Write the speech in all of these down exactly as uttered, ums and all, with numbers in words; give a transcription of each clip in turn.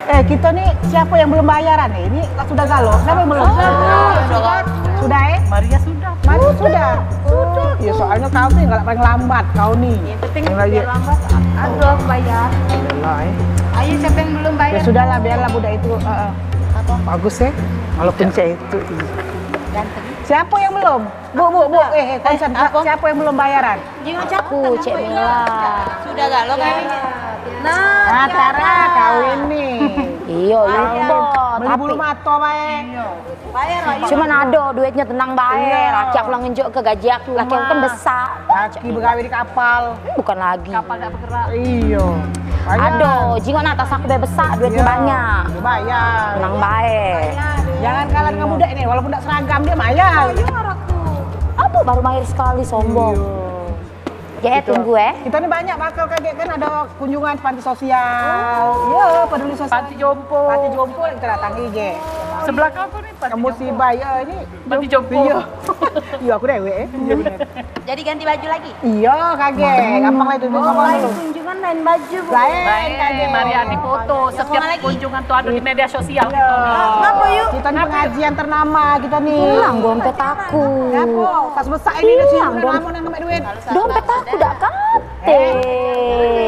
Eh, kita ni siapa yang belum bayaran ni? Ini sudah galo. Siapa yang belum? Sudah, sudah. Sudah, eh? Maria sudah. Maria sudah. Sudah. Ya, soalnya kau ni galak paling lambat kau ni. Ya, tapi yang lagi lambat. Aduh, bayar. Yalah, eh. Ayo, siapa yang belum bayar? Ya sudahlah, biarlah budak itu. Heeh. Apa? Bagus, eh. Walaupun cek itu. Ganteng. Siapa yang belum? Bu, bu, bu. Eh, eh, konsen. Siapa yang belum bayaran? Aku, Cek Mila. Sudah gak lo kawin? Nah, Tiara kawin nih. Iyo, lupa. Beli bulu mato bae. Cuman ado duitnyo, tenang bae. Laki aku lah ngenjuk ke gaji aku, laki aku kan besak. Laki begawe di kapal. Bukan lagi. Kapal dak bergerak. Iyo. Ado, jingok nak tas aku be besak, duitnyo banyak. Bayar. Tenang bae. Jangan kalah dengan budak ini, walaupun dak seragam dia mayar. Apa baru mayar sekali, sombong. Ya, tunggu, eh. Kita ni banyak bakal kagek kan, ada kunjungan panti sosial. Iya, peduli sosial. Panti jompo. Panti jompo kita datangi, ge. Sebelah kau tu ni panti jompo. Musibah, ya, ini. Panti jompo. Iya. Iya, aku dewek, eh. Iya, bener. Jadi ganti baju lagi? Iya, kagek. Gampang lah itu. Oh, lain kunjungan lain baju, Bu. Lain, kagek. Mari adi foto. Setiap kunjungan tu ada di media sosial kita ni. Ngapa, yuk? Kita ni pengajian ternama, kita ni. Hilang dompet aku. Ngapa? Pas besak ini, hilang dompet. Dompet aku dak kate.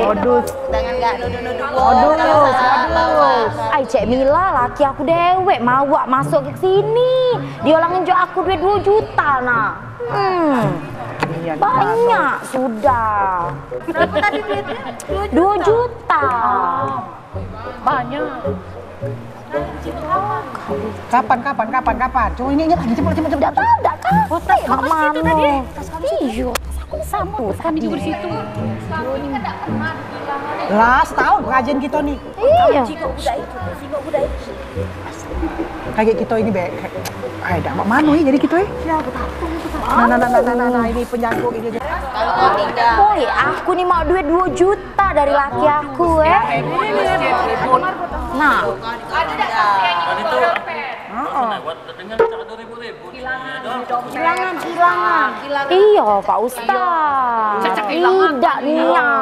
Modus. Jangan gak nuduh-nuduh. Modus, modus. Ai, Cek Mila, laki aku dewek mawak masuk ke sini. Dia lah ngenjuk aku duit dua juta, nah. Hmm. Banyak sudah. Berapa tadi duitnya? Dua juta. Banyak. Kapan, kapan, kapan, kapan? Coba ini, ini lagi, cepet, cepet, cepet. Dak tahu, dak kate. Mak mano. Iyo, tas aku ni satu tadi. Kami juga di situ. Lah, setahun pengajian kita ni. Iyo. Kagek kita ini, Bek. Ai, dah mak mano, eh, jadi kita, eh? Nah, nah, nah, nah, nah, nah, nah, ini penjago ini. Woi, aku ni mau duit dua juta dari laki aku, eh. Nah. Heeh. Hilangan, hilangan. Iyo, Pak Ustaz. Idak nian.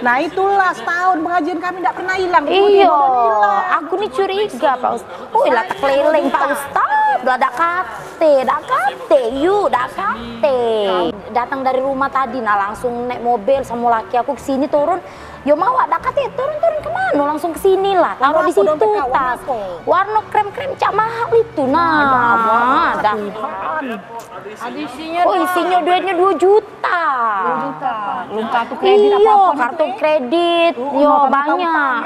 Nah, itulah setahun pengajian kami dak pernah hilang. Iyo, aku ni curiga, Pak Ustaz. Woi, lah keliling, Pak Ustaz. Lah dak kate, dak kate, yuk, dak kate. Datang dari rumah tadi, nah, langsung naik mobil sama laki aku ke sini turun. Yo, mawak dak kate turun-turun ke mano, langsung ke sini lah. Taruh di situ tas. Warna krem-krem cak mahal itu, nah. Dah. Oh, isinyo duitnyo dua juta. Dua juta. Belum kartu kredit apa-apa. Iyo, kartu kredit. Yo, banyak.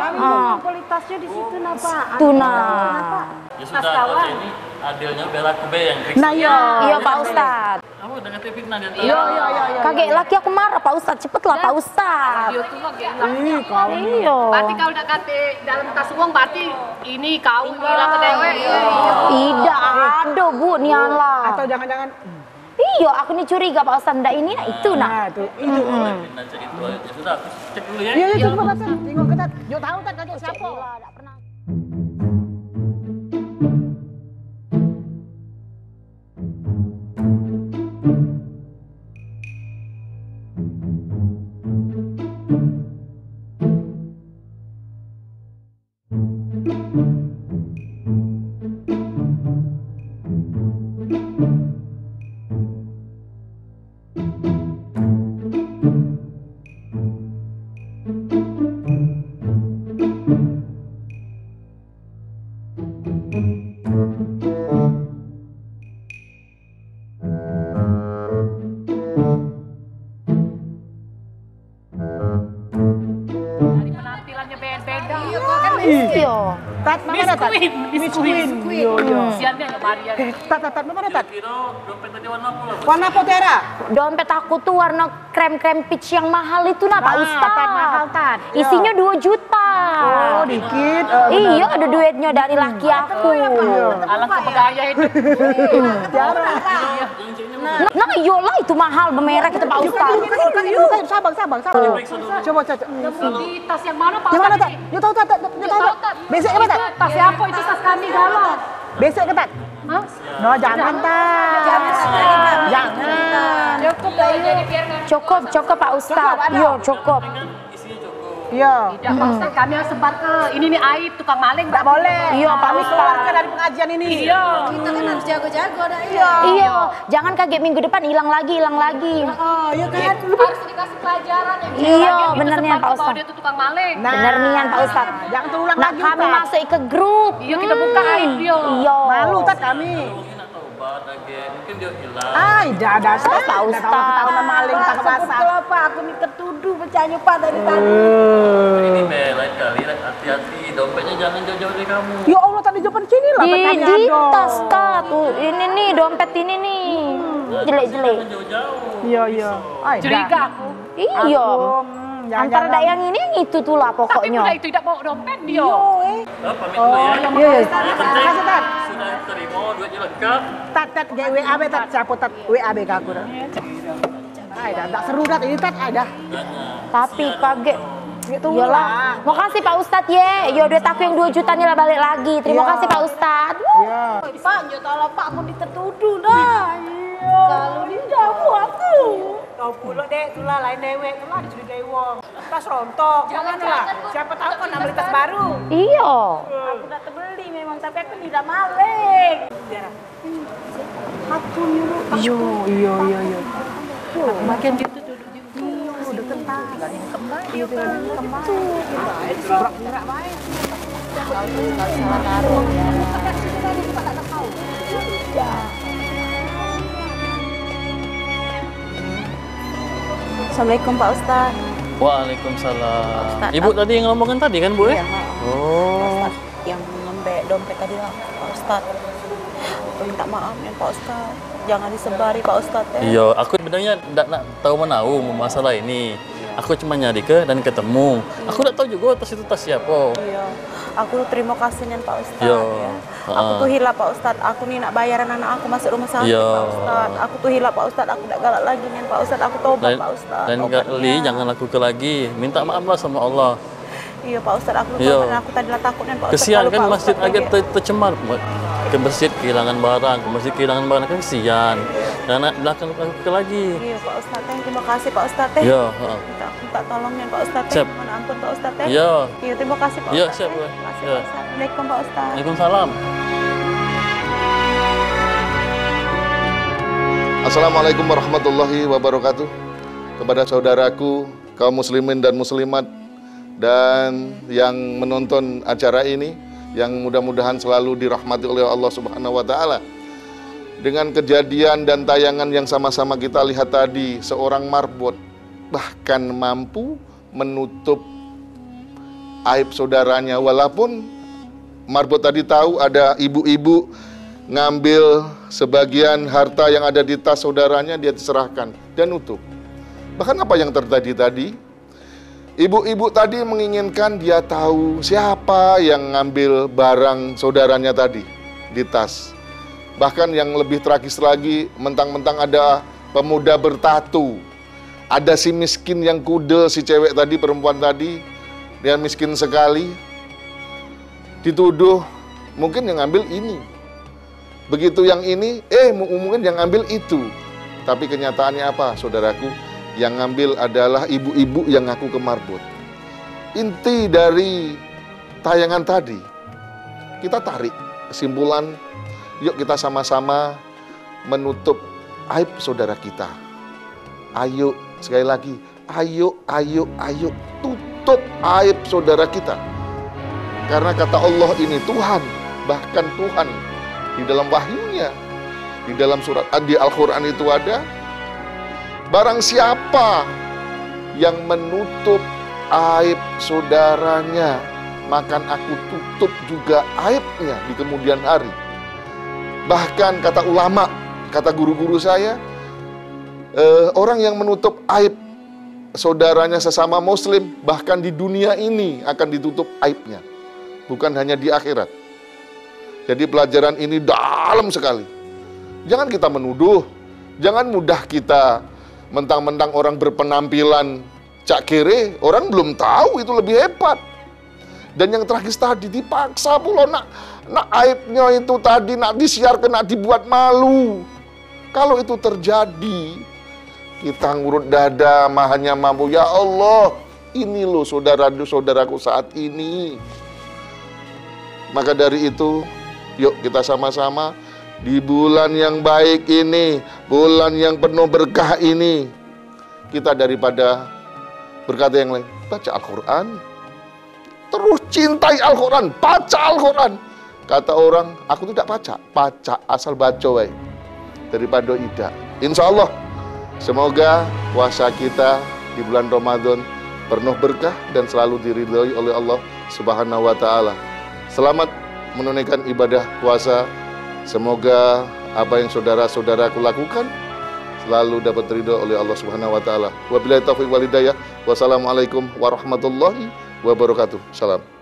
Kualitasnyo di situ, nah, Pak. Itu, nah. Ya sudah, kalau ini adilnya biar aku be yang periksa. Nah, iya. Iya, Pak Ustaz. Kamu udah ngerti fitnah dia? Iya, iya, iya, iya. Kagek laki aku marah, Pak Ustaz. Cepetlah, Pak Ustaz. Dia tuh lagi hilang. Ih, kau. Iya. Berarti kau udah kate dalam tas uang, berarti ini kau hilang ke dewek. Idak ado, Bu, nian lah. Atau jangan-jangan. Iya, aku ni curiga, Pak Ustaz. Ndak ini, nak itu, nak. Nah, itu. Itu. Fitnah cek itu aja. Ya sudah, aku cek dulu ya. Iya, iya, coba, Pak Ustaz. Tengok ketat. Yo tahu tak kagek siapa? Dak pernah. Dari penampilannya beda-beda. Iya. Tat, mana, Tat? Miss Queen, Miss Queen. Iya, iya. Siannya ya, Maria. Eh, Tat, Tat, Tat, mana, Tat? Kira-kira dompet tadi warna apa, lah? Warna apa, Tiara? Dompet aku tuh warna krem-krem peach yang mahal itu, nah, Pak Ustaz. Tat, mahal, Tat. Isinyo dua juta. Oh, dikit. Eh, benar. Iyo, ado duitnyo dari laki aku. Alangkah bergaya itu. Tiara. Nah, nah, iyolah, itu mahal, bemerek itu, Pak Ustaz. Sabar, sabar, sabar. Coba, coba. Di tas yang mana, Pak Ustaz? Yang mana, Tat? Yo tahu, Tat, Tat, yo tahu, Tat. Besek ke, Tat? Tas siapa itu, tas kami, galo. Besek ke, Tat? Hah? No, jangan, Tat. Jangan. Jangan. Cukup, cukup, Pak Ustaz. Cukup, ada. Iyo, cukup. Iya. Tidak, Pak Ustaz, kami harus sebar ke ini nih aib tukang maling. Nggak boleh. Iya, Pak Ustaz. Keluarga dari pengajian ini. Iya. Kita kan harus jago-jago dah, iya. Iya. Jangan kaget minggu depan hilang lagi, hilang lagi. Oh, iya kan? Harus dikasih pelajaran yang Iya, bener nian, Pak Ustaz. Dia tuh tukang maling. Nah, bener nian, Pak Ustaz. Jangan terulang lagi, kami masuk ke grup. Iya, kita buka aib dia. Iya. Malu kan kami. Mungkin dia hilang. Ah, tidak ada. Pak Ustaz. Ketahuan maling, tak basah. Apa aku ni ketuduh pecahnya, Pak, dari tadi. Ini, Be, lain kali hati-hati, dompetnya jangan jauh-jauh dari kamu. Ya Allah, tadi jawaban sini lah. Di tas, Kak, tuh. Ini nih, dompet ini nih. Jelek-jelek. Iya, iya. Curiga aku. Iya. Antara dak yang ini, yang itu tuh lah pokoknya. Tapi udah itu tidak bawa dompet dia. Iya, eh. Oh, pamit dulu ya. Iya, iya. Makasih, Tat. Sudah terima duitnya lengkap. Tat, Tat, G W A be, Tat. Siapa, Tat? W A be ke aku dah. Ai dah, tak seru dah ini, Tat, ai dah. Tapi kaget. Iyalah. Makasih, Pak Ustadz, ye. Yo, duit aku yang dua juta ni lah balik lagi. Terima kasih, Pak Ustadz. Iya. Pak, yo, tolong, Pak, aku ditertuduh dah. Iya. Kalau tidak, aku. Kau pula, Dek, tulah lain dewek, tulah dicurigai wong. Tas rontok, jangan lah. Siapa tahu kau nak beli tas baru. Iya. Aku nak terbeli memang, tapi aku tidak maling. Biar aku nyuruh. Iyo, iyo, iyo, iyo. Makin dia tu duduk. Iyo, deket tas. Kembali, kembali. Pura-pura baik. Assalamualaikum, Pak Ustaz. Waalaikumsalam. Pak Ustaz, Ibu tadi yang ngomongin tadi kan, Bu, eh? Iya, ha. Oh. Pak Ustaz, yang ngambek dompet tadi lah, Pak Ustaz. Aku minta maaf ya, Pak Ustaz. Jangan disebari, Pak Ustaz, eh. Iya, aku sebenarnya ndak nak tahu menau masalah ini. Aku cuma nyari ke dan ketemu. Aku ndak tahu juga tas itu tas siapa. Iya. Aku terima kasih nian, Pak Ustaz, ya. Aku tuh hilap, Pak Ustaz. Aku ni nak bayaran anak aku masuk rumah sakit, Pak Ustaz. Aku tuh hilap, Pak Ustaz. Aku ndak galak lagi nian, Pak Ustaz. Aku tobat, Pak Ustaz. Lain kali jangan lakuke lagi. Minta maaf lah sama Allah. Iya, Pak Ustaz. Aku tobat. Aku tadi lah takut nian, Pak Ustaz. Kesian kan, masjid agak te-, tercemar. Ke masjid kehilangan barang, ke masjid kehilangan barang, kan kesian. Jangan nak lakuke lagi. Iya, Pak Ustaz. Terima kasih, Pak Ustaz. Iya, heeh. Minta, minta tolong nian, Pak Ustaz. Siap. Mohon ampun, Pak Ustaz, ya. Iya. Iya, terima kasih, Pak Ustaz. Iya, siap, ya. Terima kasih, Pak Ustaz. Assalamualaikum, Pak Ustaz. Waalaikumsalam. Assalamualaikum warahmatullahi wabarakatuh. Kepada saudaraku, kaum muslimin dan muslimat, dan yang menonton acara ini, yang mudah-mudahan selalu dirahmati oleh Allah Subhanahu wa Ta'ala. Dengan kejadian dan tayangan yang sama-sama kita lihat tadi, seorang marbot bahkan mampu menutup aib saudaranya, walaupun marbot tadi tahu ada ibu-ibu ngambil sebagian harta yang ada di tas saudaranya, dia serahkan, dia nutup. Bahkan apa yang terjadi tadi? Ibu-ibu tadi menginginkan dia tahu siapa yang ngambil barang saudaranya tadi di tas. Bahkan yang lebih tragis lagi, mentang-mentang ada pemuda bertatu, ada si miskin yang kuda, si cewek tadi, perempuan tadi, dia miskin sekali, dituduh mungkin yang ngambil ini. Begitu yang ini, eh, mu-, mungkin yang ngambil itu. Tapi kenyataannya apa, saudaraku? Yang ngambil adalah ibu-ibu yang ngaku ke marbot. Inti dari tayangan tadi, kita tarik kesimpulan, yuk kita sama-sama menutup aib saudara kita. Ayo, sekali lagi, ayo, ayo, ayo, tutup aib saudara kita. Karena kata Allah ini Tuhan, bahkan Tuhan di dalam wahyunya, di dalam surat, di Al-Quran itu ada, barang siapa yang menutup aib saudaranya, maka aku tutup juga aibnya di kemudian hari. Bahkan kata ulama, kata guru-guru saya, eh, orang yang menutup aib saudaranya sesama muslim, bahkan di dunia ini akan ditutup aibnya. Bukan hanya di akhirat. Jadi pelajaran ini dalam sekali. Jangan kita menuduh, jangan mudah kita mentang-mentang orang berpenampilan cak kere, orang belum tahu itu lebih hebat. Dan yang tragis tadi dipaksa pula nak, nak aibnya itu tadi nak disiarkan, nak dibuat malu. Kalau itu terjadi, kita ngurut dada, maha nyamamu, ya Allah, Ini loh saudara-saudaraku saat ini. Maka dari itu, yuk kita sama-sama di bulan yang baik ini, bulan yang penuh berkah ini, kita daripada berkata yang lain, baca Al-Quran. Terus cintai Al-Quran, baca Al-Quran. Kata orang, aku tidak baca. Pacak, asal baco wae. Daripada idak. Insya Allah, semoga puasa kita di bulan Ramadan penuh berkah dan selalu diridhoi oleh Allah Subhanahu wa Ta'ala. Selamat menunaikan ibadah puasa. Semoga apa yang saudara-saudaraku lakukan selalu dapat ridho oleh Allah Subhanahu wa Ta'ala. Wabillahi taufiq wal hidayah. Wassalamualaikum warahmatullahi wabarakatuh. Salam.